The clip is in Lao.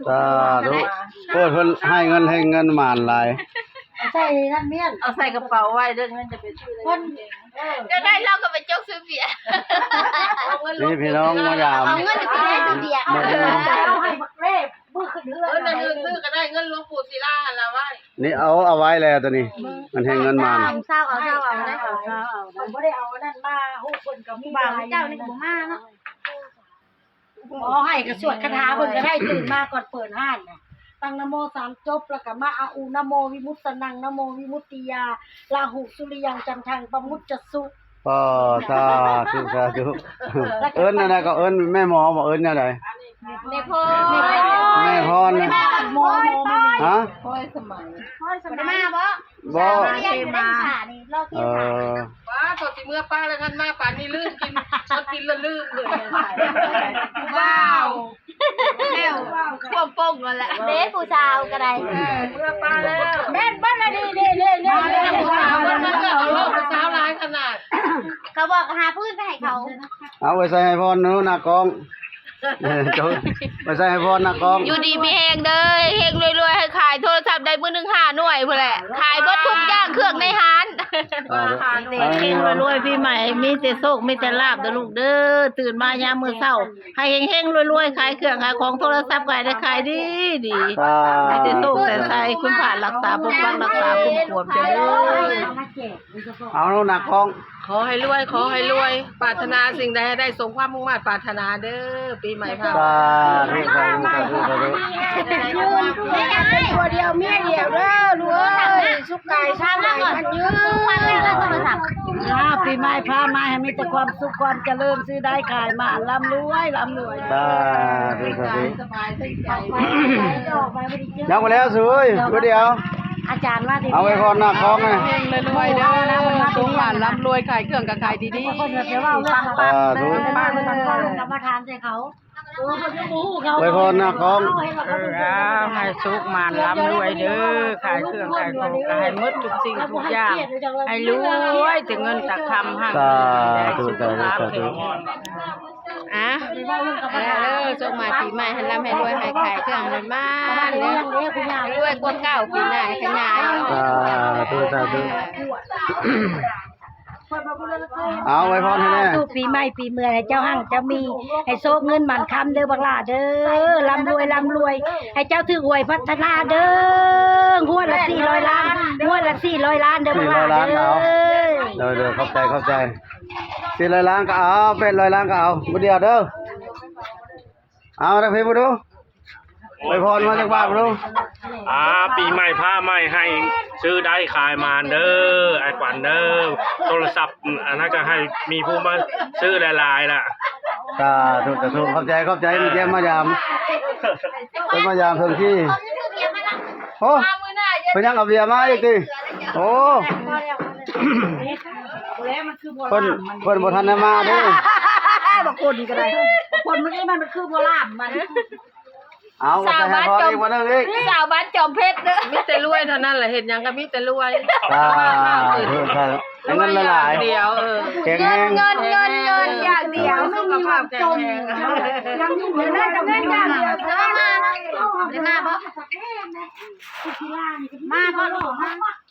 ສາທຸ ໂອ້ຍ ເພິ່ນໃຫ້ເງິນແຮງເງິນໝານຫຼາຍ ເອົາໃສ່ນັ້ນແມ່ນ ເອົາໃສ່ກະເປົາໄວ້ເດີ ເງິນຈະໄປຊື້ ເພິ່ນ ເອີ ຈະໄດ້ລາວກໍໄປຈົກຊື້ເບຍ ເອົາເງິນ ນີ້ພີ່ນ້ອງມາຢາມ ເອົາເງິນໄປຊື້ເບຍ ມາຢາມ ເອົາໃຫ້ບັກເລບ ມື້ຂຶ້ນເຮືອນ ເອີ ນະ ຊື້ກໍໄດ້ ເງິນຫຼວງປູ່ສິລາຫັ້ນລະໄວ້ ນີ້ ເອົາ ເອົາໄວ້ແລ້ວໂຕນີ້ ມັນແຮງເງິນໝານ ເອົາ ເອົາ ເອົາ ເອົາ ເອົາ ເອົາ ບໍ່ໄດ້ເອົາອັນນັ້ນມາ ຮູ້ເພິ່ນກໍມີ ບ່າວເຈົ້ານີ້ກໍບໍ່ມາເນາະ ບໍ່ໃຫ້ກໍສວດຄາຖາເພິ່ນກໍໄດ້ ຕື່ນມາກ່ອນເປີດຮ້ານນະ ຕັ້ງນະໂມສາມຈົບ ແລ້ວກໍມາອະອຸນະໂມວິມຸດສະນັງ ນະໂມວິມຸດຕິຍາ ລາຫຸສຸລິຍັງຈັນທັງປະມຸດຈະສຸ ປາ ສາທຸ ສາທຸ ເອີ້ນແນວໃດກໍເອີ້ນແມ່ໝໍບໍ່ ເອີ້ນແນວໃດ ແມ່ພອນ ແມ່ພອນ ຮະ ພອຍສະໄໝ ພອຍສະໄໝ ບໍ່ໄດ້ມາບໍ່? ບໍ່ ບໍ່ໄດ້ມາ ເອີ ປ້າ ໂຕຊິເມືອປ້າແລ້ວ ທັນມາປານນີ້ ລືມກິນ ຊົດກິນແລ້ວລືມເລີຍ ວ້າວ ແລ້ວ ຄວາມປົງນັ້ນແຫຼະ ເດ້ຜູ້ສາວກໍໄດ້ ເອີ ເມືອປ້າແລ້ວ ແມ່ນບໍ່ລະ ນີ້ໆໆໆ ມາແລ້ວ ຜູ້ສາວ ເອົາໂລດ ຜູ້ສາວຫຼາຍຂະໜາດ ເຂົາບອກຫາພື້ນໄປໃຫ້ເຂົາ ເອົາໄປໃສ່ໃຫ້ພອນເນາະ ໜ້າກ້ອງ ເອີ ໄປໃສ່ໃຫ້ພອນໜ້າກ້ອງ ຢູ່ດີມີແຮງເດີ ເຮັງໆ ລວຍໆ ໃຫ້ຂາຍໂທລະສັບໄດ້ມື້ໜຶ່ງຫ້າໜ່ວຍພຸ້ນແຫຼະ ຂາຍເບິດທຸກຢ່າງເຄື່ອງໃນຮ້ານ ເອີ ເຮັງໆ ລວຍໆ ປີໃໝ່ມີແຕ່ໂຊກມີແຕ່ລາບເດີລູກເດີ ຕື່ນມາຍາມມື້ເຊົ້າ ໃຫ້ເຮັງໆ ລວຍໆ ຂາຍເຄື່ອງຂາຍຂອງ ໂທລະສັບກໍໃຫ້ໄດ້ຂາຍດີໆ ສາທຸ ໃຫ້ແຕ່ໂຊກແຕ່ໄຊ ຄຸນພະຮັກສາປົກປັກຮັກສາຄຸ້ມຄອງເຈົ້າເດີ ເອົາໜ້າກ້ອງ ຂໍໃຫ້ລວຍ ຂໍໃຫ້ລວຍ ປາດຖະໜາສິ່ງໃດໃຫ້ໄດ້ສົມຄວາມມຸ່ງມາດປາດຖະໜາເດີ ປີໃໝ່ພາ ສາທຸ ສາທຸ ສາທຸ ສາທຸ ຢູ່ນຳກັນເປັນຜົວດຽວເມຍດຽວເດີລູກເອີຍ ສຸກກາຍຊາງໃຫຍ່ໝັ້ນຍືນ ອ່າ ປີໃໝ່ພາມາໃຫ້ມີແຕ່ຄວາມສຸກຄວາມຈະເລີນ ຊື້ໄດ້ຂາຍໝານ ລ່ຳລວຍ ລ່ຳລວຍ ສາທຸ ສາທຸ ຍັງບໍ່ແລ້ວ ສູເອີຍ ຜູ້ດຽວ ອາຈານວ່າ ເອົາໄວ້ກ່ອນນະ ຂອງນະ ເຮັງໆ ລວຍໆ ເດີ ສົມຫວັງລ່ຳລວຍ ຂາຍເຄື່ອງກໍຂາຍດີໆ ເພິ່ນວ່າເວົ້າເລື່ອງ ສາທຸ ເພິ່ນວ່າເພິ່ນເວົ້າເລື່ອງກຳມະຖານໃສ່ເຂົາ ເອີ ເພິ່ນຍັງບໍ່ຮູ້ເຂົາ ໄວ້ກ່ອນນະ ຂອງ ເອີ ເອົາໃຫ້ສຸກໝານລ່ຳລວຍເດີ ຂາຍເຄື່ອງຂາຍຂອງກໍໃຫ້ໝົດທຸກສິ່ງທຸກຢ່າງ ໃຫ້ລວຍແຕ່ເງິນແຕ່ຄຳ ຮັ່ງມີແຮງ ສາທຸ ສຸຂະພາບແຂງແຮງ ອ່າ ເອີ ໂຊກມາປີໃໝ່ໃຫ້ລ່ຳໃຫ້ລວຍ ໃຫ້ຂາຍເຄື່ອງໃຫ້ໝານເດີ ໃຫ້ລວຍກວ່າເກົ່າ ປີໜ້າໃຫ້ຂະຫຍາຍອອກ ສາທຸ ສາທຸ ເອົາ ອວຍພອນໃຫ້ແດ່ ສາທຸ ປີໃໝ່ປີເມືອໃຫ້ເຈົ້າຮັ່ງເຈົ້າມີ ໃຫ້ໂຊກເງິນໝານຄຳເດີບັກຫຼ້າເດີ ລ່ຳລວຍ ລ່ຳລວຍ ໃຫ້ເຈົ້າຖືກຫວຍພັດທະນາເດີ ງວດລະສີ່ຮ້ອຍລ້ານ ງວດລະສີ່ຮ້ອຍລ້ານເດີບັກຫຼ້າເດີ ສີ່ຮ້ອຍລ້ານກໍເອົາ ເດີໆ ຂອບໃຈ ຂອບໃຈ ສີ່ຮ້ອຍລ້ານກໍເອົາ ແປດຮ້ອຍລ້ານກໍເອົາ ບໍ່ດຽວເດີ ເອົາທາງພີ້ເບິ່ງດູ ອວຍພອນມາຈັກບາດເບິ່ງດູ ອ່າ ປີໃໝ່ຟ້າໃໝ່ໃຫ້ຊື້ໄດ້ຂາຍໝານເດີ ອ້າຍຂວັນເດີ ໂທລະສັບ ອັນນັ້ນກໍໃຫ້ມີຜູ້ມາຊື້ຫຼາຍໆ ລະ ສາທຸ ສາທຸ ຂອບໃຈ ຂອບໃຈ ມາຢ້ຽມມາຢາມ ເພິ່ນມາຢາມເຖິງທີ່ ໂອ້ ເປັນຫຍັງເອົາເບຍມາອີກຕິ ໂອ້ ເພິ່ນ ເພິ່ນບໍ່ທັນໄດ້ມາເດ້ ບາງຄົນກໍໄດ້ ບາງຄົນມື້ນີ້ມັນຄືບໍ່ລາບມັນ ເອົາ ສາວບ້ານຈອມ ອີກ ສາວບ້ານຈອມເພັດເດີ ມີແຕ່ລວຍເທົ່ານັ້ນແຫຼະ ເຮັດຫຍັງກໍມີແຕ່ລວຍ ສາທຸ ໃຫ້ເງິນຫຼາຍໆ ດຽວ ເອີ ແຂງແຮງ ເງິນ ເງິນ ເງິນ ຢ່າງດຽວ ສຸຂະພາບແຂງແຮງ ເງິນ ເງິນ ຢ່າງດຽວ ມາບໍ່ ມາບໍ່ລູກ